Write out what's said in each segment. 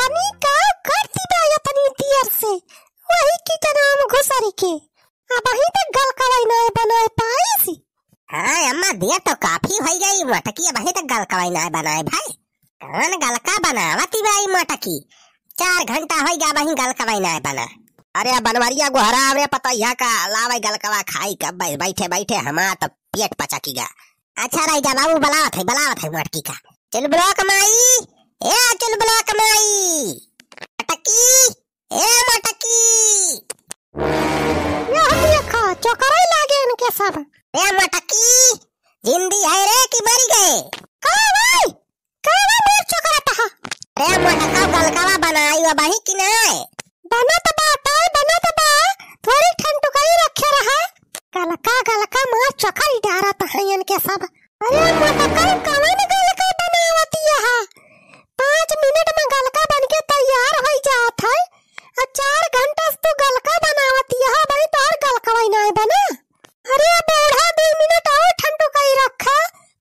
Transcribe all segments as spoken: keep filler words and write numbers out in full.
चटनी का करती बा इतनी देर से, वही की जनाम घुसरी के। अबहीं तक गलकवा नाय बनाए पाइस। हाँ अम्मा, देर तो काफी होइ गई, मोटकी अबहीं तक गलकवा नाय बनाए भाई। कौन गलका बनावती बा ई मोटकी? चार घंटा होइ गया, अबहीं गलकवा नाय बना। अरे बनवरिया गोहराव रे पतोहिया का, लावे गलकवा खाई कब बै-, बैठे बैठे हमार तो पेट पचकी गा। अच्छा रह जा बाबू, बुलावत है, बुलावत है मोटकी का। चुलबुलवा क माई, ए चुलबुलवा क माई, मोटकी, ए मोटकी। यह देखा, चोकरई लागे इनके सब। ए मोटकी, जिंदी है रे कि मरी गए? का भाई? का रे मोर चोकरत हा? अरे मोटका गलकवा बनाई अबहीं कि नाय? बनत बा, ताई बनत बा, थोड़ी ठंडुकई रखे रहा। गलका गलका मार चोकर डारत हैं इनके सब। अरे मोटका कवन गलका बनावती है? पाँच मिनट में गलका बन के तैयार होइ जात है, आ चार घंटा से तू गलका बनावती है, भाई तोहर गलकवा नाय बना। अरे बूढ़ा, दो मिनट और ठंडुकई रखा,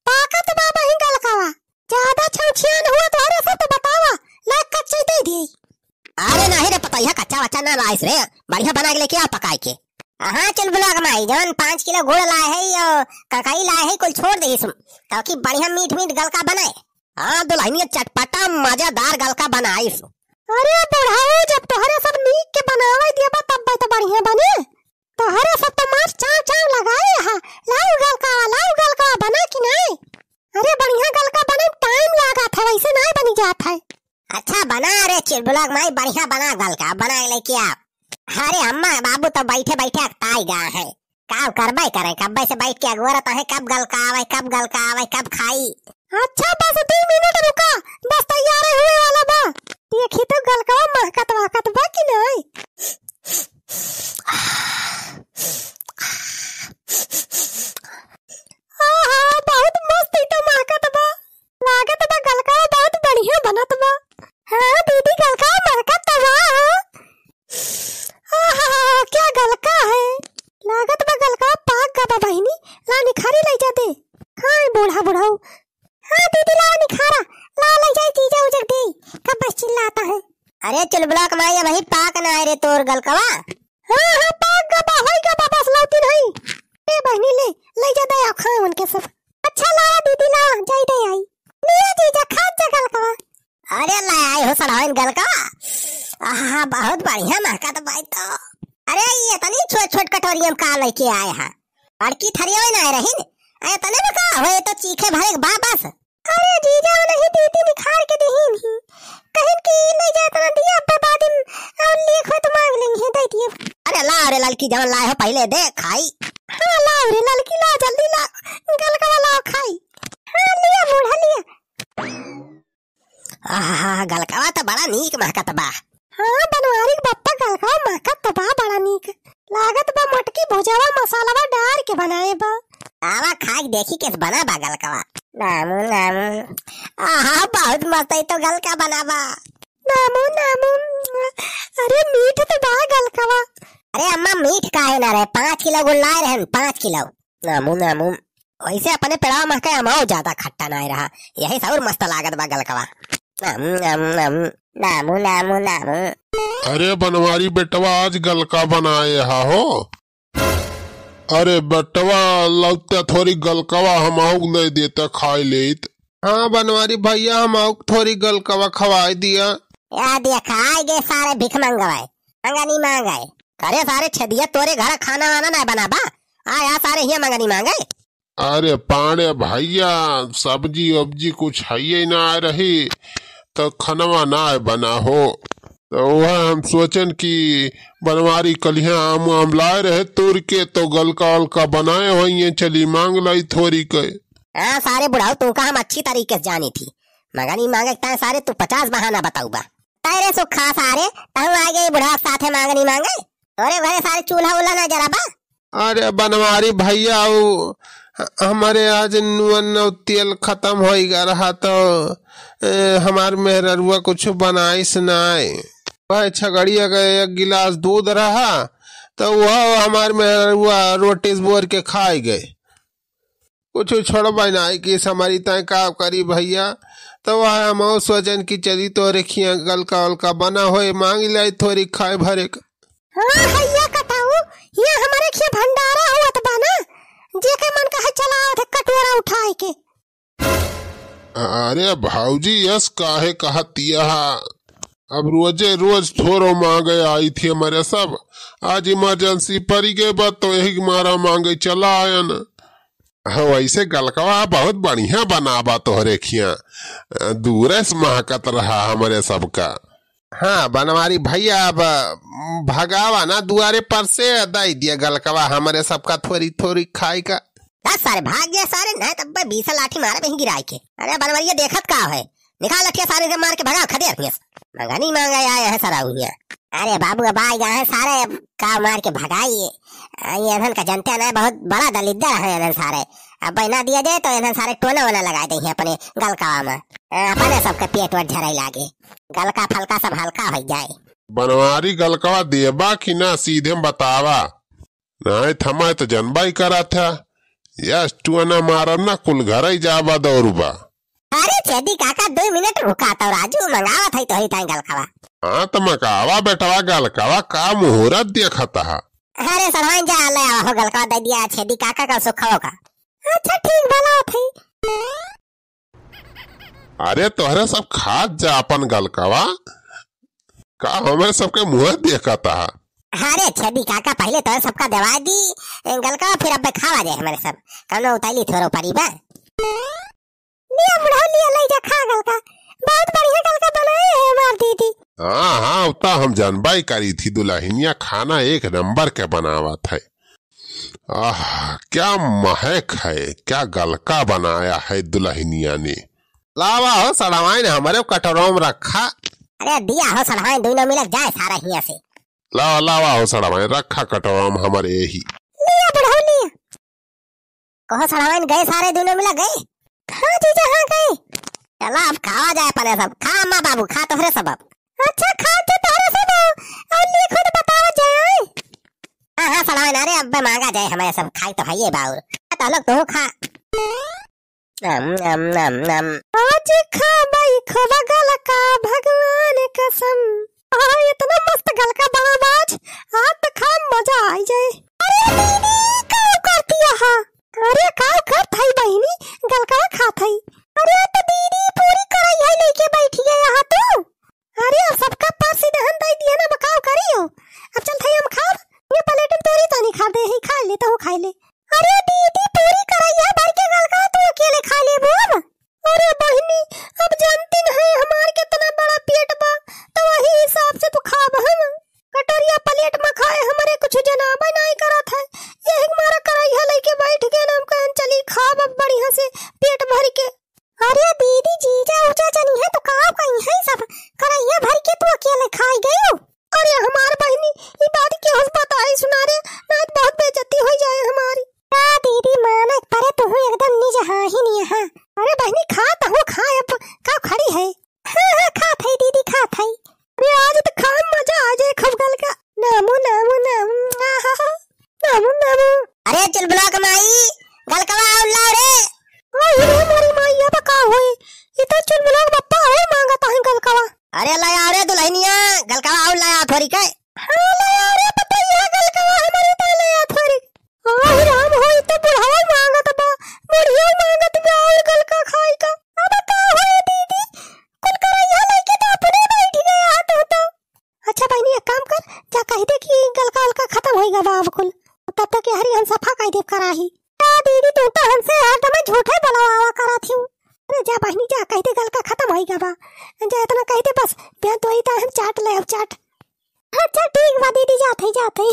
पाकत बा बहिन गलकवा। ज्यादा छौछियान हुआ तोहरे से तो बतावा, लाग कच्चे दे दी। अरे नहीं रे पतोहिया, कच्चा वच्चा ना लाइस रे, बढ़िया बना के लेके आ पकाए के। हाँ चुलबुलवा क माई, जवन पाँच किलो गुड़ लाए है और ककई लाए है, कुल छोड़ दे इसमें, ताकि बढ़िया मीठ मीठ गलका बनाए। हाँ दुल्हनिया चटपटा मजेदार गलका बनाइस। अरे बुढ़ऊ, जब तोहरे सब नीक के बनावे दिया बा तब तो बढ़िया बने। तोहरे सब तो मार चाव चाव लगाए हा, लाउ गलकावा, लाउ गलकावा बना कि नाय? अरे बढ़िया गलका बने टाइम लागत है, वैसे नाय बनी जात है। अच्छा बना रे चुलबुलवा क माई, बढ़िया बना गलका, बना लेके आ। अरे अम्मा बाबू तो बैठे बैठे अकताई गा है, का करबे करे, कब्बे से बैठ के अगोरत है, कब गलका आवे, कब गलका आवे, कब खाई। अच्छा बस दो मिनट रुका, बस तैयार हुए वाला बा। देखी तो गलकावा महकत वहकत बा कि नाय। आहा, बहुत मस्त ई तो महकत बा। लागत बा गलका बहुत बढ़िया बनत बा। हाँ दीदी, गलका महकत तो बा हो। आहा, क्या गलका है। लागत बा गलका पाक गा बा बहिनी। ला निखारी लइ जा दे। हाँ बूढ़ा बुढ़ऊ। हाँ दीदी, ला निखारा, ला लइ जाए जीजा उजक दे। कब बस चिल्लाता है। अरे चुलबुलवा क माई, अबहीं पाक नाय रे तोर गलकवा। हाँ, हाँ, पाक गा बा, होइ गा बा, बस लौटी नहीं। ए बहिनी ले, लइ जा दे, खाए उनके सब। अच्छा ला दीदी ला, जाई दे आई। लिया जीजा, खा जा गलकवा। अरे ला आई हो सड़ाइन गलकवा। आहा, बहुत बढ़िया महकत बाई तो। अरे ये इतनी छोट छोट कटोरिया में का लेके आए हैं? बड़की थरिया में ना रही न। अरे तने में का होए तो चीखे भरे के बा बस। अरे जीजा, नहीं दीदी निखार के दिहिन ही। कहिन कि ले जा इतना दिया, अब बाद में और लेख हो तो मांग लेंगे, दे दिए। अरे ला रे ललकी, जवन लाए हो पहिले दे खाई। हाँ ला रे ललकी, ला जल्दी ला, गलकवा लाओ खाई। हाँ लिया बूढ़ा लिया। आहा, गलकवा तो बड़ा नीक महकत बा। हाँ बनवारी के बप्पा, गलकवा महकत तो बा बड़ा नीक। लागत बा मोटकी भुजावा मसालावा डार के बनाए बा। आवा खाइ के देखी कैसे बना बा गलकवा। नामू, नामू। आहा, बहुत मस्त है तो गलका बना बा। नामू, नामू। अरे मीठ तो बा गलकवा। अरे अम्मा, मीठ काहे ना रहे, पाँच किलो गुड़ लाए रहन, पाँच किलो। नामू, नामू। वैसे अपने पेड़ावा महके अमाओ ज्यादा खट्टा नाय रहा, यही से और मस्त लागत बा गलकवा। नामू, नामू, नामू। नामू, नामू, नामू। अरे बनवारी बेटवा, आज गलका बनाए हा हो? अरे बेटवा, लौत्या थोरी गलकवा हमाउक दे देता, खाए लेत। हाँ बनवारी भैया, हमाउक थोरी गलकवा खवाए दिया। या देखा, आए गए सारे भिख मंगवाए, मंगनी मांगे। अरे सारे छेदिया, तोरे घर खाना वाना ना बना बा? आ या सारे हिया मंगनी मांगे। अरे पांड़े भैया, सब्जी उब्जी कुछ हइये ना रही, तो खनवा ना बना हो। तो वह हम सोचन कि बनवारी कलिया आम वाम लाए रहे तोड़ के, तो गलका वलका बनाए होइए, चली मांग लाई थोरी के। हाँ सारे बुढ़ऊ, तू का हम अच्छी तरीके से जानी थी, मगर ई मांगे के ताए सारे तू पचास बहाना बताऊ बा। ताए रे सुखा सारे, तहु आ गए बुढ़ा साथे मांगनी मांगे। तोरे घरे सारे चूल्हा उल्हा ना जरा बा। अरे बनवारी भैया, उ ह-, हमरे आज नुआ नौ तेल खतम होइ गा रहा, तो, ए, हमार मेहररुआ कुछ बनाइस नाय। वह छगड़िया के एक गिलास दूध रहा, तो वह हमार मेहररुआ रोटी से बोर के खाए गए। कुछ छोड़बै नाहीं कि समरी तैं का करी भइया। तो वह हम सोचन कि चली तोरे खिया गलका उलका बना होए, माँगि लाई थोरी खाए भरे का। हाँ भइया कटाऊ, हियाँ हमरे खिया भंडारा होत बा ना, जेके मन कहे चला आवत है कटोरा उठाए के। अरे भौजी, यस काहे कहतिया? अब रोजे रोज थोरो माँगे आइत ही हमरे सब। आज emergency परि गए बा, तो यही मारा माँगे चला आयन। हाँ, वैसे गलकवा बहुत बढ़िया बनावा तोहरे खिया। दूरे से महकत रहा हमरे सबका। हाँ, बनवारी भइया, अब भगावा ना दुआरे पर से, दइ दिया गलकवा हमरे सबका थोरी थोरी खाए का। दस सारे भाग गए सारे, नहीं तब बीस लाठी मारे में ही गिराए के। अरे बनवरिया देखत का है, निकाल लठिया सारे के मार के भगाओ खदेर हियाँ से। मंगनी माँगे आए हैं सारा हुइया। अरे बाबू अब आए गए हैं सारे, अब का मार के भगाई। आ, ये इन्हन का जनते नहीं, बहुत बड़ा दलिद्दर है इन्हन सारे। अब ना दिया जाए तो इन्हन सारे टोना वोना लगाए दे हैं अपने गलकवा में। आ, अपने सबके पेट वेट झरे लागे, गलका फलका सब हल्का हो जाए। बनवारी गलकवा देबा कि ना सीधे में बतावा। नाहीं त हमारे त जनबा ही करत है। यस टुअना मारब ना कुल घर ही जाबा दौड़बा। अरे छेदी काका, दुइ मिनट रुका तो राजू, मंगावत है तो ही ताई गलकवा। हाँ त मंगावा बेटवा गलकवा, का मुहूर्त देखत है? अरे सरवाइन जा ले आवा हो गलकवा, दइ दिया छेदी काका का सुखवो का। अच्छा ठीक भला होत है। अरे तोहरे सब खात जा अपन गलकवा, का हमरे सबके मुँह देखत हा? अरे छेदी काका, पहिले तोहरे सबका देवाई दी गलकवा, फिर अब्बे खावा जाए हमरे सब। कौनो उताइली थोरो परी बा। लिया बुढ़ऊ, लिया, लइ जा, खा गलका। बहुत बढ़िया गलका बनाए है हमार दीदी। हाँ, हाँ, उतना हम जानबा ही करी थी, दुल्हनिया खाना एक नंबर के बनावत है। आह, क्या महक है, क्या गलका बनाया है दुल्हनिया ने। लावा हो सड़वाइन, हमरे कटोरों में रखा। अरे दिया हो सड़वाइन, दुइनो मिलक जाए सारा हियाँ से। लावा, लावा हो सड़वाइन, रखा कटोरों में हमरे यही। लिया बुढ़ऊ, लिया। कहो सड़वाइन गए सारे दुइनो मिलक गए? हाँ जीजा, हाँ गए। चला अब खावा जाए अपने सब। खा अम्मा बाबू, खा तोहरे सब अब। अच्छा, खा तो तोहरे सब हो। और लिए खुद बतावा जाए। हाँ, हाँ, सड़वाइन, अरे अब्बे माँगा जाए हमरे सब, खाई तो हइये बाउर। तो लोग तू खा। नम, नम, नम, नम। आज खाबई खूब गलका भगवान कसम। हाँ, इतना मस्त गलका बना बाज, आज तो खा मजा आई जाए। अरे दीदी, का करती यहाँ? अरे का करत हई बहिनी, गलकवा खात हई। अरे तो दीदी पूरी कढ़ाई है लेके बैठी है यहाँ तू। अरे अब सबका पास सीधे हम दे दिए ना, बकाव करियो। अब चल थई हम खाब, ये प्लेट में तोरी तानी खा दे है, खा ले तो खाई ले। अरे दीदी पूरी कढ़ाई है भर के गलकवा तू अकेले खा लेबू अब। अरे बहिनी, अब जानती नहीं हमार कितना बड़ा पेट बा, तो वही हिसाब से तो खाब हम। कटोरिया प्लेट में खाए हमरे कुछ जनाबे नहीं करत है, यही मारा कढ़ाई है लेके बैठ गए ना, हम कहन चली खाब अब बढ़िया से पेट भर के। अरे दीदी, जीजा उजा जनी है तो का कही है सब, कढ़ाइया भर के तू अकेले खाई गयो। अरे हमार बहिनी, ई बात केहू से बताई सुना रे, नहीं तो बहुत बेइज्जती हो जाए हमारी। का दीदी, मानक परे तू एकदम निज हाँ ही नहीं है। अरे बहिनी खा तो हो, खा अब का खड़ी है। हाँ, हाँ, खात हई दीदी, खात हई। अरे आज तो खाए में मजा आ जाए खूब गलका। नामू, नामू, नामू, आहा, नामू, नामू। अरे चुलबुला के माई, गलकवा आउर लाओ रे। ओ रे मोरी माई, अब का होई? ई तो चुलबुला के बप्पा हो मांगत है गलकवा। अरे ले आओ रे दुल्हनिया, गलकवा आउर ले आओ थोरी के। हाँ, ले आओ रे पतोहिया, गलकवा हमारी तो ले आओ थोरी। आह राम हो, ई तो बुढ़वा मांगत बा, बुढ़िया मांगत बा और गलका खाई का। अब का होई दीदी, कुल करैया लेके तो अपने बैठ गया तू तो। अच्छा बहिनी, एक काम कर, जा कह दे कि गलका उलका खतम होई गवा अब कुल, तब तक हरी हम सफा कह देब कराही। का दीदी, तू तो हमसे हरदम झूठे बोलवावा करत हिउ। अरे जा बहिनी जा, कह दे गलका खतम होई गवा, जा इतना कह दे बस, बिहान तो ही तो हम चाट ले अब चाट। अच्छा ठीक बा दीदी, जात हई, जात हई।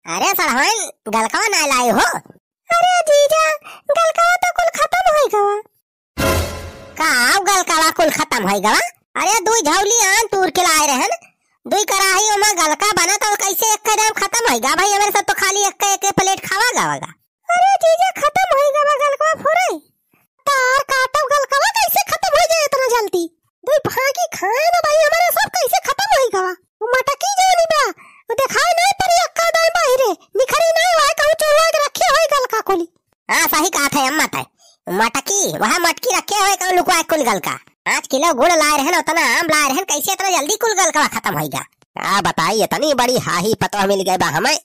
अरे सड़हन, गलकवा ना लाई हो। अरे जीजा, गलकवा तो कुल खतम होई गवा। का गलकवा कुल खतम होई गवा? अरे दुई झौली आन तूर के लाए रहन, दुई कराही ओमा गलका बना तो कैसे एक दाम खतम होई गा भाई? हमरे सब तो खाली एक एक प्लेट खावा गवा गा। अरे जीजा, खतम होई गवा गलकवा फुरई। तार काटब गलकवा कैसे खतम होई जाए इतना जल्दी? दुई फाकी खाए ना भाई, हमरे सब कैसे खतम होई गवा? वो मटकी जानी बा, वो देखाई नहीं पड़ी अक्का दाई बाहिरे, निखरी नहीं हुआ है, कहूँ चोरवा के रखे होई गलका। मटकी रखे होए कौन लुकवा कुल गलका? पाँच किलो गुड़ लाए रहन, उतना आम लाए रहन, कैसे इतना जल्दी कुल गलकवा खतम होइगा? का बताई, इतनी बड़ी हाही पतोह मिल गए बा हमें।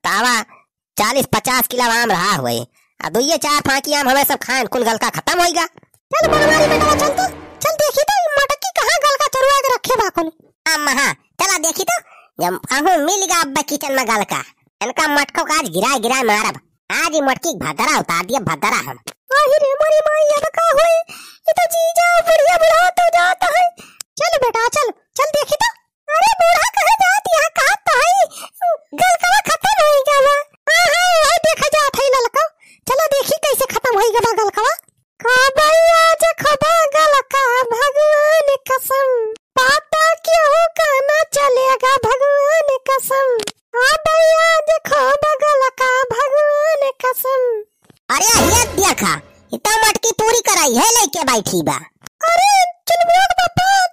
तावा चालीस पचास किलो आम रहा हुए, आ दुइये चार फांकी आम हमें सब खाएन, कुल गलका खतम होइगा। चल बनवारी बेटवा, चल तो, चल देखी तो ई मटकी कहाँ गलका चोरवा के रखे बा कुल। अम्मा हाँ, चला देखी तो, जब कहूँ मिल गा अब्बा किचन में गलका, इनका मटको का आज गिराए गिराए मारब। आज ही मटकी के भद्दरा उतार दिया, भद्दरा हम। आही रे मोरी माई, अब का होई? ये तो जीजा बुढ़िया बुढ़ात हो जात है। चल बेटा, चल, चल देखी तो। अरे बूढ़ा कहाँ जात, यहाँ कहाँ तो है? गलकवा खतम होई गवा। हाँ, हाँ, वही देखा जात है ललका। चला देखी कैसे खतम होई गवा गलकवा। खाबा आज खाबा गलका भगवान कसम, पाता केहू का ना चलेगा भगवान कसम। खाबा आज खाबा गलका भगवान कसम। अरे ये देखा, इतना मटकी पूरी कराई है लेके बैठी बा। अरे चुनमुनिया के पापा,